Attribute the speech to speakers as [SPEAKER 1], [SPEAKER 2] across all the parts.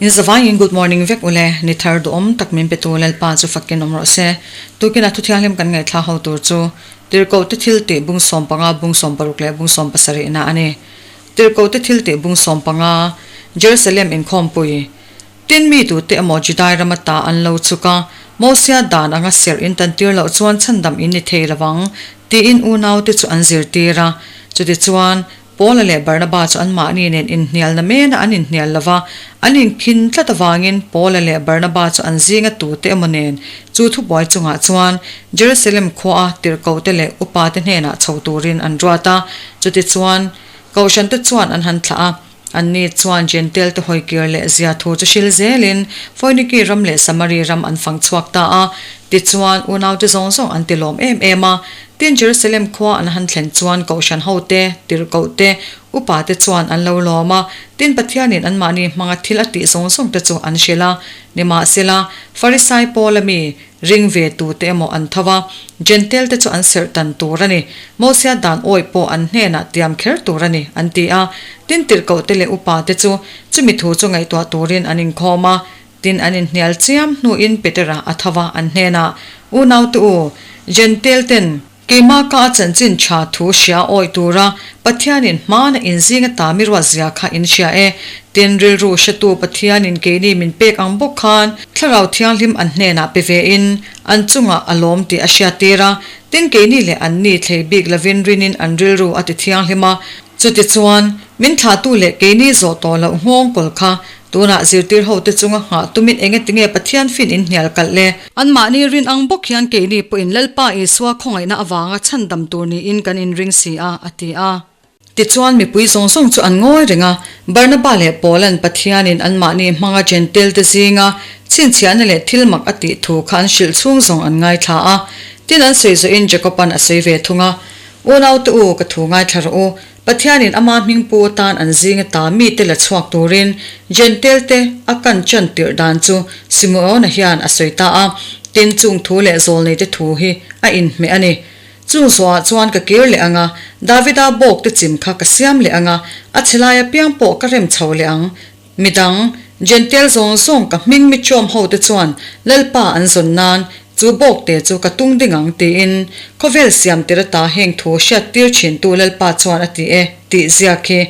[SPEAKER 1] In zavaiin good morning vek ule, ni thar duhawm tak min pe tu Lalpa chu fakin awm rawh se. Tukin a thuthianghlim kan ngaihthla ho tur chu Tirhkoh te thil tih bung 15, bung 60 leh bung 70 na a ni. Tirhkoh te thil tih bung 15, Jerusalem inkhawmpui. Tin mi tute emaw Judai rama ta an lo chhuk a, Mosia dan anga serh in tan tir loh chuan chhandam in ni thei lovang, tiin unaute chu an zirtir a. Chutichuan, Paula leh Barnaba chu anmahni nen inhnialna mena an inhnial lo va, an inkhin tlat avangin Paula leh Barnaba chu an zinga tute emaw nen chu thubuai chungah chuan Jerusalem khuaa tirhkohte leh upate hnenah chho turin an ruat a. Chutichuan, Kohhrante chuan an han thlah a. Anni chuan Jentail te hawikir leh zia thu chu hril zelin Foiniki ram leh Samari ram an fang chhuak ta a. Tichuan, unaute zawng zawng an ti lawm em em a. Tin, Jerusalem khua an han thlen chuan kohhran hote, tirhkoh te, upa te chuan an lo lawm a. Tin, Pathianin anmahni hmanga thil a tih zawng zawng te chu an hrilh a. Nimahsela, Farisai Paula mi, Ring ve tute emaw an tho a, Jentail te chu an serh tan tur a ni. Mosia dan awih pawh an hnenah tiam kher tur a ni, an ti a. Tin tirhkoh te leh upa te chu chumi thu chu ngaihtuah turin an inkhawm a. Tin an inhnial chiam hnuin Petera a tho a, an hnenah, Unaute u, Jentail ten, Keimah ka a chanchin tha thu hria awih tura Pathianin hmana inzing ata mi ruatzia kha in hria e. Tin, rilru hretu Pathianin keini min pek ang bawk khan Thlarau Thianghlim an hnenah pe vein an chungah a lawm tih a hriattir a. Tin, keini leh anni thlei bik lovin rinin an rilru a ti thianghlim a. Chutichuan, min thlahtu leh keini zawh tawh loh nghawng kawl kha tunah zirtir hote chunga nghah tumin enge tinge Pathian fin in hnial kalh le? Anmahni rin ang bawk hian keini pawhin Lalpa Isua khawngaihna avanga chhandam tur niin kan inring si a, a ti a. Tichuan mipui zawng zawng chu an ngawi reng a, Barnaba leh Paula'n Pathianin anmahni hmanga Jentail-te zinga chhinchhiahna leh thil mak a tih thu kha an hrilh chhung zawng an ngaithla a. Tin an sawi zawhin Jakoba'n a sawi ve thung a, Unaute u, ka thu ngaithla rawh u. Pathianin ama hming pu atan an zing ata mite la chhuak turin Jentail-te a kan chan tirh dan chu Simeona hian a sawi ta a. Tin, chung thu leh zawlneite thu hi a inhmeh a ni. Chung zawhah chuan ka kir leh ang a, Davida bawkte chim kha ka siam leh ang a, a chhe lai apiang pawh ka rem chho leh ang. Midang, Jentail zawng zawng ka hming mi chawm hote chuan Lalpa an zawn nan chu bawkte chu ka tung ding ang tiin khawvel siam tir ata heng thu hriat tir thintu Lalpa chuan a ti e tih ziak hi.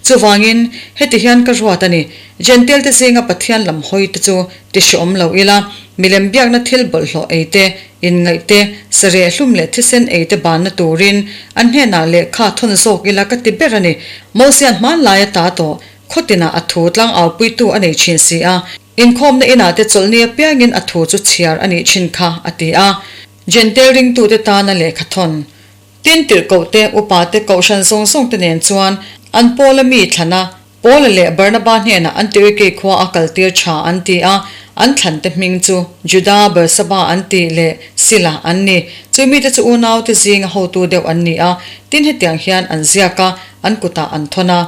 [SPEAKER 1] Chuvangin, heti hian ka ruat a ni, Jentail te zinga Pathian lam hawi te chu ti hreawm lo ila, milem biakna thil bawlhhlawh ei te, inngaih te, sareh hlum leh thisen ei te banna turin an hnenah lehkha thawn zawk ila ka ti ber a ni. Mosian hmanlai ata tawh Khawtinah a thu tlang aupuitu a nei thin si a, inkhawmna inah te chawlhni apiangin a thu chu chhiar a nih thin kha, a ti a. Jentail ringtute tana lehkha thawn. Tin, tirhkohte, upate, kohhran zawng zawngte nen chuan an Paula mi thlana Paula leh Barnaba hnenah Antioikei khua a kaltir tha an ti a, an thlante hming chu Juda, Bersaba an tih leh Sila an ni. Chu mite chu unaute zinga hotu deuh an ni a, tin hetiang hian an ziak a, an kutah an thawn a.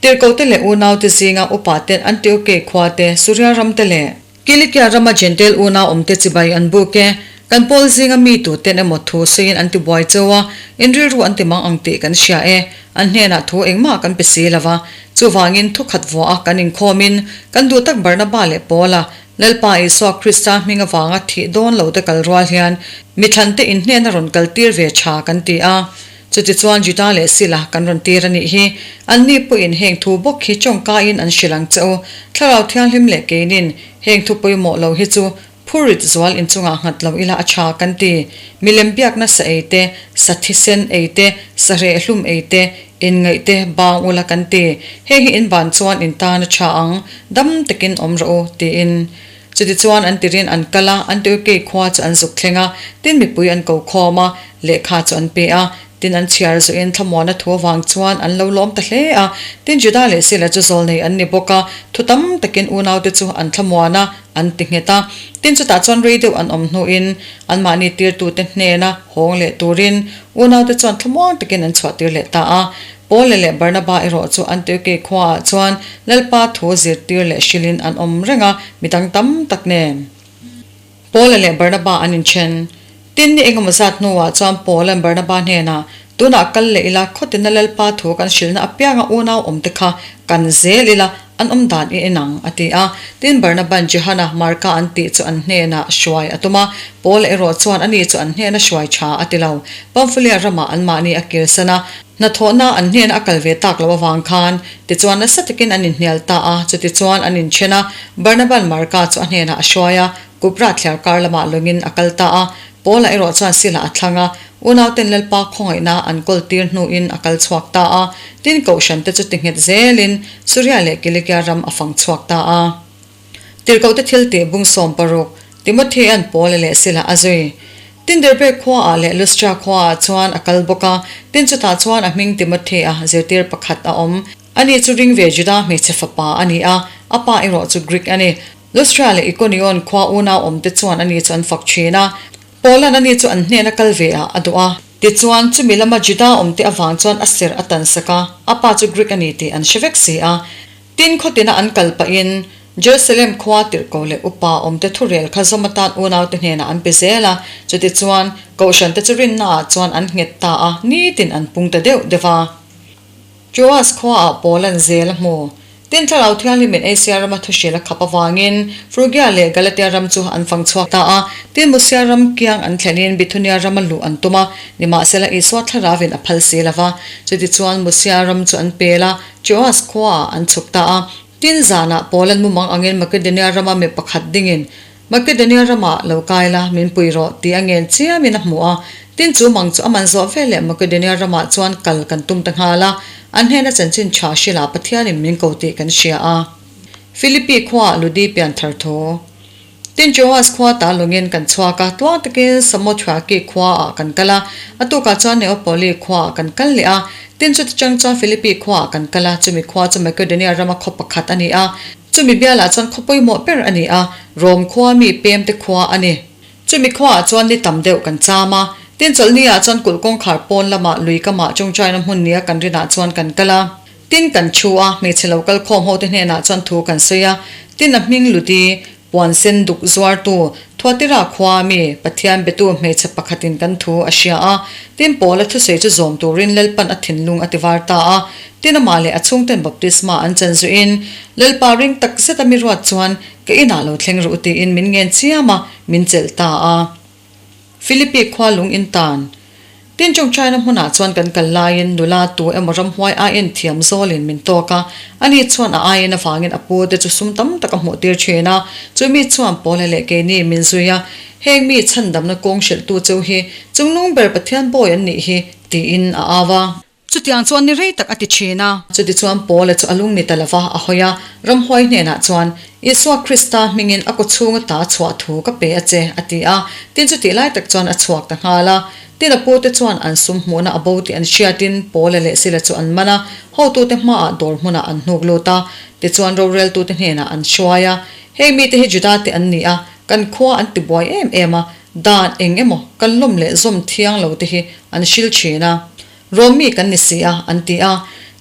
[SPEAKER 1] Tirhkohte leh unaute zinga upaten Antioke khuate, Suria ramte leh Kilikia rama Jentail unau awmte chibai an buk e. Kan pawl zinga mi tuten emaw thu sawiin an ti buai cheu a, in rilru an ti mang ang tih kan hria e. An hnenah thu engmah kan pe si lo va. Chuvangin thu khat vuah a kan inkhawmin kan duh tak Barnaba leh Paula, Lalpa Isua Krista hming avanga thih dawn lote kal rual hian mithlante in hnena rawn kaltir ve tha kan ti a. Chutichuan Juda leh Sila kan rawn tir a nih hi. Anni pawhin heng thu bawk hi tawngkaiin an hrilh ang che u. Thlarau Thianghlim leh keinin heng thu pawimawh lo hi chu phurit zual inchungah nghat lo ila a tha kan ti. Milem biakna sa ei te, sa thisen ei te, sa rehhlum ei te, inngaih te bang ula kan ti. Heng hi in ban chuan in tan a tha ang, dam takin awm rawh u, tiin. Chutichuan an tirin an kal a, Antiochei khua chu an zuk thleng a, tin mipui an ko khawm a, lehkha chu an pe a, tin an chhiar zuiin thlamuana thu avang chuan an lo lawm ta hle a, tin Juda leh Sila chu zawlnei an ni bawk a, thu tam takin unaute chu an thlamuan a, an ti nghet a. Tin chutah chuan rei deuh an awm hnuin anmahni tirtute hnena hawng leh turin unaute chuan thlamuang takin an chhuahtir leh ta a. Paula leh Barnaba erawh chu Antiochei khuaah chuan Lalpa thu zirtir leh hrilhin an awm reng a, mi dang tam tak nen. Paula leh Barnaba an inthen. Tin, ni engemaw zat hnuah chuan Paula'n Barnaba hnenah, Tunah kal leh ila, khawtina Lalpa thu kan hrilhna apianga unau awmte kha kan zel ila, An awm dan i en ang, a ti a. Tin, Barnaban Johana Marka an tih chu an hnenah hruai a tum a. Paula erawh chuan ani chu an hnena hruai tha a ti lo. Pamfulia ramah anmahni a kirsan a. Hnathawhna an hnena a kal ve tak loh avang khan tichuan nasa takin an inhnial ta a. Chutichuan an inthen a, Barnaban Marka chu a hnenah a hruai a, Kupra thliar kar lamah lawngin a kal ta a. Paula erawh chuan Sila a thlang a, unauten Lalpa khawngaihna an kawl tir hnuin a kal chhuak ta a. Tin, Kohhrante chu ti nghet zelin Suria leh Kilikia ram a fang chhuak ta a. Tirhkohte thiltih bung 16, Timothea'n Paula leh Sila a zui. Tin, Derbe khuaah leh Lustra khuaah chuan a kal bawk a, tin chutah chuan a hming Timothea zirtir pakhat a awm. Ani chu ring ve Juda hmeichhe fapa a ni a, a pa erawh chu Greek a ni. Lustra leh Ikonion khua unau awmte chuan ani chu an fak thin a, Paula'n ani chu an hnena kal ve ah a duh a. Tichuan, chumi lama Juda awmte avang chuan a serh a tansak a, a pa chu Greek a ni tih an hre vek si a. Tin, khawtina an kal pahin Jerusalem khua tirhkoh leh upa awmte thurel kha zawm atan unaute hnenah an pe zel a. Chutichuan, Kohhrante chu rinnaah chuan an nghet ta a, nitin an pung ta deuh deuh a. Troas khuaah Paul an zel a hmu. Tin, Thlarau Thianghlimin Asia rama thuhril a khap avangin Frugia leh Galatia ram chu an fang chhuak ta a. Tin, Musia ram kiang an thlenin Bithunia rama luh an tum a, nimahsela Isua Thlarauvin a phal si lo va. Chutichuan Musia ram chu an pel a, Troas khuaah an chhuk ta a. Tin, zanah Paul an mumang angin Makedonia rama mi pakhat dingin, Makedonia ramah lo kai la, min pui rawh, tih a ngen chiamin a hmu a. Tin, chu mang chu a man zawh veleh Makedonia ramah chuan kal kan tum ta nghal a. An hnena chanchin tha hrilh ah Pathianin min ko tih kan hria a. Philippi khuaah Ludi pian thar thu. Tin, Troas khua ta lungin kan chhuak a, tluang takin Samothraki khuaah kan kal a. A tukah chuan Neopoli khuaah kan kal leh a. Tin, chuti chang chuan Philippi khuaah kan kal a, chumi khua chu Makedonia rama khaw pakhat a ni a. Chumi bialah chuan khaw pawimawh ber a ni a, Rom khua mi pemte khua a ni. Chumi khuaah chuan ni tam deuh kan cham a, tin chawlhni-ah chuan kulh kawngkhar pawn lamah lui kamah tawngtaina hmun nia kan rinah chuan kan kal a. Tin kan thu a, hmeichhe lo kal khawm hote hnenah chuan thu kan sawi a, tin a hming Ludi, puan sen duk zuartu, Thuatira khua mi, Pathian betu hmeichhe pakhatin kan thu a hria a, tin Paula thusawi chu zawm turin Lalpan a thinlung a ti var ta a. Tin amah leh a chhungten baptisma an chan zuiin, Lalpa ring tak zeta mi ruat chuan, Ka inah lo thleng rawh u tiin min ngen chiam a, min chelh ta a. Philippi khua lung in tan. Tin tawngtaina hmunah chuan kan kal laiin nula tu emaw ramhuai aien thiam zawlin min tawk a, ani chuan a aien avangin a pu te chu sum tam tak a hmuh tir thin a, chumi chuan Paula leh keini min zui a, Heng mi chhandamna kawng hrilhtu cheu hi chungnung ber Pathian bawi an nih hi, tiin a au a. Chutiang chuan ni rei tak a ti thin a. Chutichuan Paula chu a lung ni ta lova a hawi a, ramhuai hnenah chuan, Isua Krista hmingin a kawchhung ata a chhuah thu ka pe a che, a ti a. Tin chutih lai tak chuan a chhuak ta nghal a. Tin a pute chuan an sum hmuhna a bo tih an hriatin Paula leh Sila chu an man a, hotute hmaah dawr hmunah an hnuk lut a. Tichuan roreltute hnenah an hruai a. Heng mite hi Judate an ni a, kan khua an tibuai em em a, dan eng emaw kan lawm leh zawm thiang lo te hi an hril thin a. Rom mi kan ni si a, an ti a.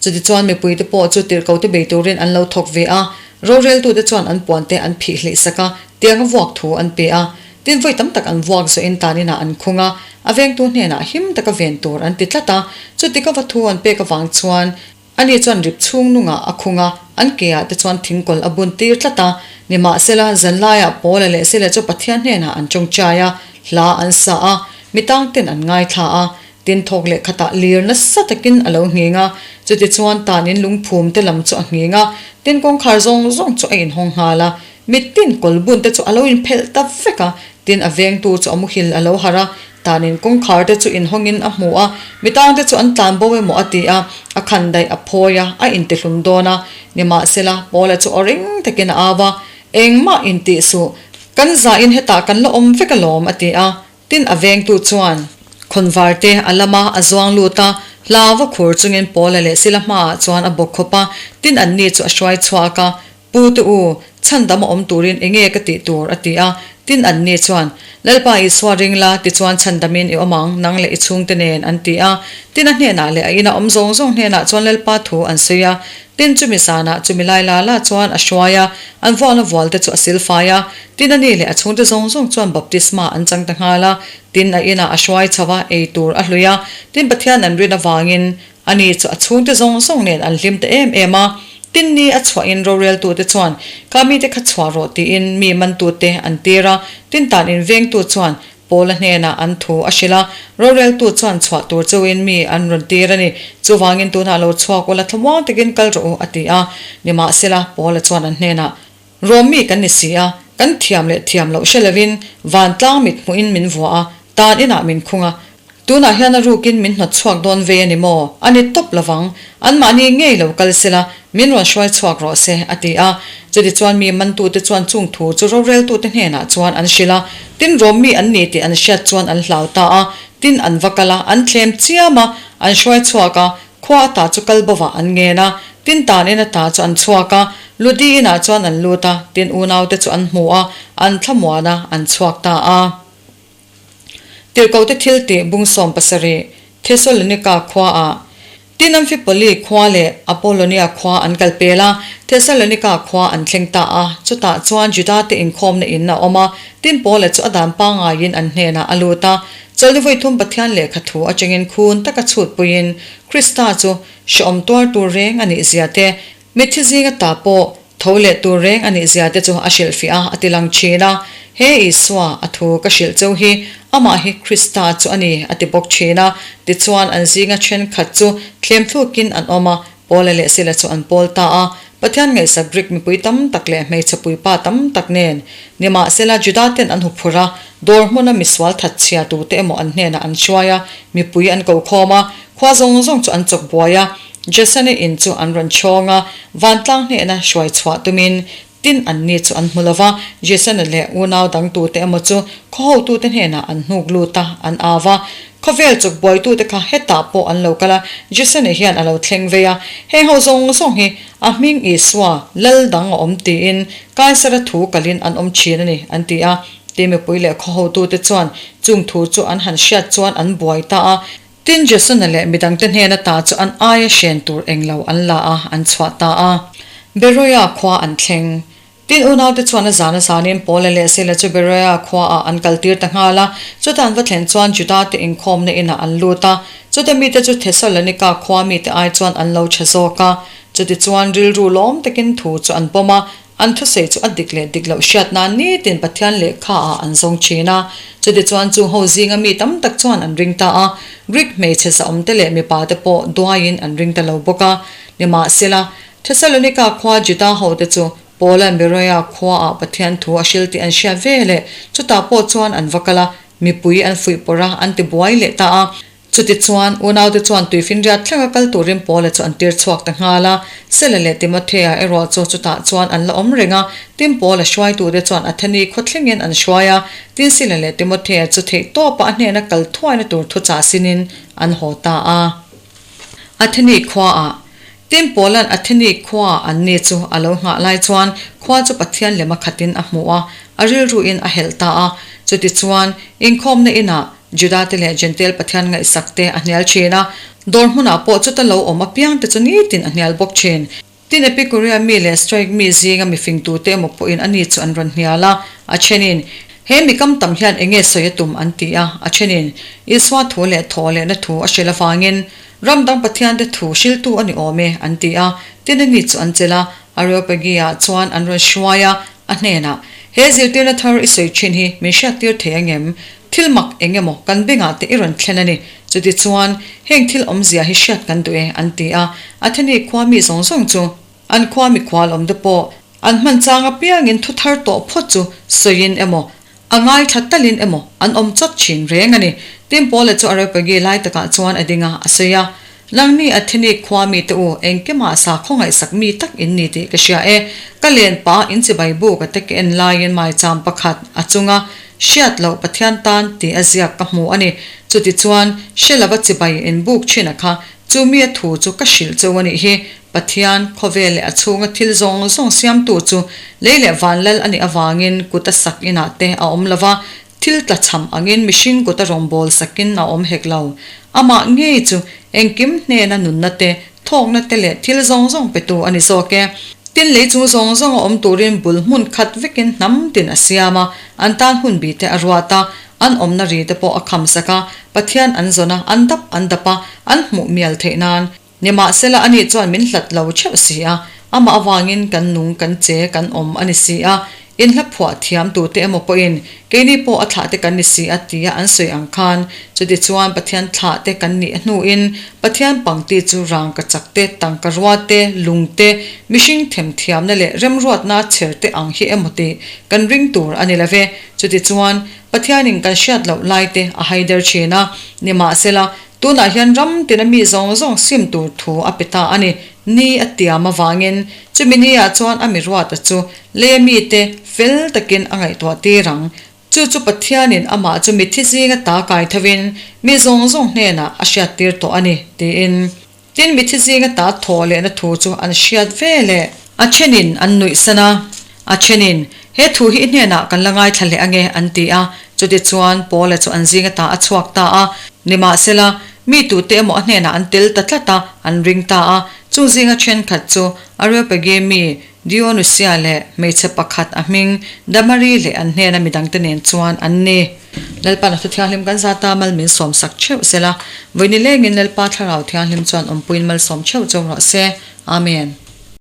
[SPEAKER 1] Chutichuan mipuite pawh chu tirhkote bei turin an lo thawk ve a, roreltute chuan an puante an phih hlih sak a, tianga vuak thu an pe a. Tin vawi tam tak an vuak zawhin tan inah an khung a, a vengtu hnenah him taka ven tur an ti tlat a. Chuti ka va thu an pek avang chuan ani chuan rip chhung nungah a khung a, an keah te chuan thingkawl a bun tir tlat a. Nimahsela, zanlaiah Paula leh Sila chu Pathian hnenah an tawngtai a, hla an sa a, mi tangten an ngaithla a. Tin thawk leh khatah lir nasa takin a lo nghing a, chutichuan tanin lungphum te lam chu a nghing a, tin kawngkhar zawng zawng chu a inhawng nghal a, mitin kawlbun te chu a lo inphelh ta vek a, tin a vengtu chu a muhil a lo harh a, tanin kawngkhar te chu inhawngin a hmu a, mitang te chu an tlan bo emaw a ti a, a khan daih a phawi a, a intihlum dawn a, nimahsela Paula chu aw ring takin a au a, Engmah intih suh, kan zahin hetah kan la awm vek alawm a ti a. Tin a vengtu chuan khawnvar te a lam a, a zuang lut a, hlau va khur chungin Paula leh Sila hmaah chuan a bawk khawp a, tin anni chu a hruai chhuak a, Pu te u, chhandam a awm turin enge ka tih tur? a ti a, tin anni chuan, Lalpa Isua ring la, tichuan chhandamin i awm ang, nang leh i chhungte nen, an ti a. Tin a hnenah leh a ina awm zawng zawng hnenah chuan Lalpa thu an sawi a, tin chumi zanah chumi lai la la chuan a hruai a, an vualna vual te chu a silfai a, Tin a ni leh a chhungte zawng zawng chuan baptisma an chang ta nghal a, tin a inah a hruai chho a, ei tur a hlui a, tin Pathian an rin avangin a ni chu a chhungte zawng zawng nen an hlim ta em em a. Tin ni a chhuahin roreltute chuan, Kha mite kha chhuah rawh tiin mi mantute an tir a. Tin tan invengtu chuan Paula hnenah an thu a hrilh a, roreltu chuan chhuah tur chauhin mi an rawn tir a ni. Chuvangin tunah lo chhuak ula thlamuang takin kal rawh u, a ti a. Nimahsela, Paula chuan an hnenah, Rawm mi kan ni si a, kan thiam leh thiam loh hre lovin vantlang mit hmuhin min vua a, tan inah min khung a. Tunah hian a rukin min hnawt chhuak dawn ve a ni maw? A ni tawp lovang. Anmahni ngei lo kal sela, min rawn hruai chhuak rawh se, a ti a. Chutichuan mi mantute chuan chung thu chu roreltute hnenah chuan an hrilh a. Tin, Rom mi an ni tih an hriat chuan an hlau ta a. Tin, an va kal a, an thlem chiam a, an hruai chhuak a, khua ata chu kal bovah an ngen a. Tin, tan in ata chu an chhuak a, Ludi inah chuan an lut a, tin unaute chu an hmu a, an thlamuan a, an chhuak ta a. Tirhkohte thiltih bung 17, Thesalonika khuaah Tin Amphipoli khua leh Apollonia khua an kal pel a, Thesalonika khua an thleng ta a. Chutah chuan Judate inkhawmna in a awm a, tin Paula chu a dan pangaiin an hnenah a lut a. Chawlhni vawithum Pathian lehkha thu atangin khun taka chhutpuiin Krista chu hrehawm tuar tur reng a nih zia te, Mitthi zinga ta pawh tho leh tur reng a nih zia te chu a hrilhfiah a, a ti lang thin a. He Isua a thu ka hrilh cheu hi amah hi Krista chu a ni a ti bawk thin a. Tichuan an zinga thenkhat chu thlem thlukin an awm a, Paula leh Sila chu an pawl ta a. Pathian ngaihsak Greek mipui tam tak leh hmeichhe puipa tam tak nen nimahsela Juda ten an huphurh a, dawr hmuna misual thatchhia tute emaw an hnenah an hruai a, mipui an ko khawm a, khua zawng zawng chu an chawk buai a. Jasone in chu an rawn chhawng a, vantlang hnehna hruai chhuah tumin tin anni chu an hmu lo va. Jasone leh unau dang tute emaw chu khaw hotute hnenah an hnuk lut a, an au va. Khawvel chuk buaitute kha hetah pawh an lo kal a, Jasone hian a lo thleng vei a. Heng ho zawng zawng hi a hming Isua, lal dang a awm tiin Kaisara thu kalin an awm thin a ni, an ti a. Tin mipui leh khaw hotute chuan chung thu chu an han hriat chuan an buai ta a. Tin, Jasona leh midangte hnen ata chu an aia hren tur englo an la a, an chhuah ta a. Beroia khua an thleng. Tin, unaute chuan a zan a zanin Paula leh Sila chu Beroia khuaah an kaltir ta nghal a. Chuta an va thlen chuan Judate inkhawmna inah an lut a. Chuta mite chu Thesalonika khua mite ai chuan an lo tha zawk a. Chutichuan rilru lawm takin thu chu an pawm a, An thusawi chu a dik leh dik loh hriat nan nitin Pathian lehkha ah an zawng thin a. Chutichuan chung ho zinga mi tam tak chuan an ring ta a. Greek hmeichhe zahawm te leh mipa te pawh duaiin an ring ta lo bawk a. Nimahsela, Thesalonika khua Juda ho te chu Paula'n Beroia khua ah Pathian thu a hril tih an hriat ve leh chutah pawh chuan an va kal a, mipui an fuihpawrh a, an ti buai leh ta a. Chutichuan, unaute chuan tuifinriat thlenga kal turin Paula chu an tir chhuak ta nghal a. Sela leh Timothea erawh chu chutah chuan an la awm reng a, tin Paula hruaitute chuan Atheni khaw thlengin an hruai a, tin Sila leh Timothea chu theihtawpa a hnena kal thuaina tur thuchah sinin an haw ta a. Atheni khuaah. Tin Paula'n Atheni khuaah anni chu a lo nghah lai chuan khua chu Pathian lema khatin a hmu a, a rilruin a helh ta a. Chutichuan, inkhawmna inah Judate leh Jentail Pathian ngaihsak te a hnial thin a, dawr hmunah pawh chuta lo awm apiang te chu nitin a hnial bawk thin. Tin Epikuria mi leh Stoic mi zinga mifing tute emaw pawhin ani chu an rawn hnial a, a thenin, He mi kam tam hian enge sawi a tum? an ti a, a thenin, Isua thu leh thaw lehna thu a hrilh avangin ram dang Pathiante thu hriltu a ni awm e, an ti a. Tin ani chu an chelh a, Areopagi-ah chuan an rawn hruai a, a hnenah, He zirtirna thar i sawi thin hi min hriattir thei angem? Thil mak eng emaw kan bengah te i rawn thlen a ni. Chutichuan, heng thil awmzia hi hriat kan duh e, an ti a. Atheni khua mi zawng zawng chu an khua mikhual awm te pawh an hman chang apiangin thu thar tawh phawt chu sawiin emaw, a ngaithla talin emaw an awm chawt thin reng a ni. Tin Paula chu Areopagi lai takah chuan a ding a, a sawi a, Nangni Atheni khua mite u, engkimah sakhaw ngaihsak mi tak in ni tih ka hria e. Ka len pah in chibai buk a te ka en laiin maicham pakhat a chunga hriat loh Pathian tan tih a ziak ka hmu a ni. Chutichuan, hre lova chibai in buk thin a kha, chu mi a thu chu ka hrilh cheu a nih hi. Pathian, khawvel leh a chhunga thil zawng zawng siamtu chu lei leh van lal a nih avangin kut a sak inah te a awm lova, Thil tlachham angin mihring kut a rawngbâwl sakin a awm hek lo. Amah ngei chu engkim hnêna nunna te, thâwkna te leh thil zawng zawng petu a ni zâwk e. Tin, lei chung zawng zawng a awm tûrin bul hmun khat vekin hnam tin a siam a, an tân hun bi te a ruat a, an awmna ri te pawh a kham sak a, Pathian an zawn a, an dap an dap a, an hmuh mial theih nân. Nimahsela ani chuan min hlat lo theuh si a, Amah avangin kan nung, kan che, kan awm a ni si a. In hla phuah thiam tute emaw pawhin keini pawh a thlah te kan ni si a tia an sawi ang khan, chutichuan Pathian thlah te kan nih hnuin Pathian pangti chu rangka chak te, tangka rua te, lung te, mihring themthiamna leh remruatna chher te ang hi emaw tih kan ring tur a ni lo ve. Chutichuan Pathianin kan hriat loh lai te a haider thin a, nimahsela Tunah hian ram tina mi zawng zawng sim tur thu a pe ta a ni. Ni a tiam avangin chumi ni ah chuan a mi ruata chu leia mite fel takin a ngaihtuah tir ang. Chu chu Pathianin amah chu mitthi zinga ta kai thovin mi zawng zawng hnenah a hriattir tawh a ni, tiin. Tin, mitthi zinga ta thaw lehna thu chu an hriat ve leh. A thenin an nuihsan a, a thenin, He thu hi i hnenah kan la ngaithla leh ange, an ti a. Chutichuan, Paula chu an zinga ta a chhuak ta a. Nimahsela, mi tute emaw a hnenah an tel ta tlat a, an ring ta a. Chung zinga thenkhat chu Areopagi mi Dionusia leh hmeichhe pakhat a hming Damari leh an hnena midangte nen chuan an ni. Lalpa'n a thu thianghlim kan zat a, mal min sawmsak theuh sela. Vawi ni lengin Lalpa Thlarau Thianghlim chuan awmpuiin malsawm theuh cheu rawh se. Amen.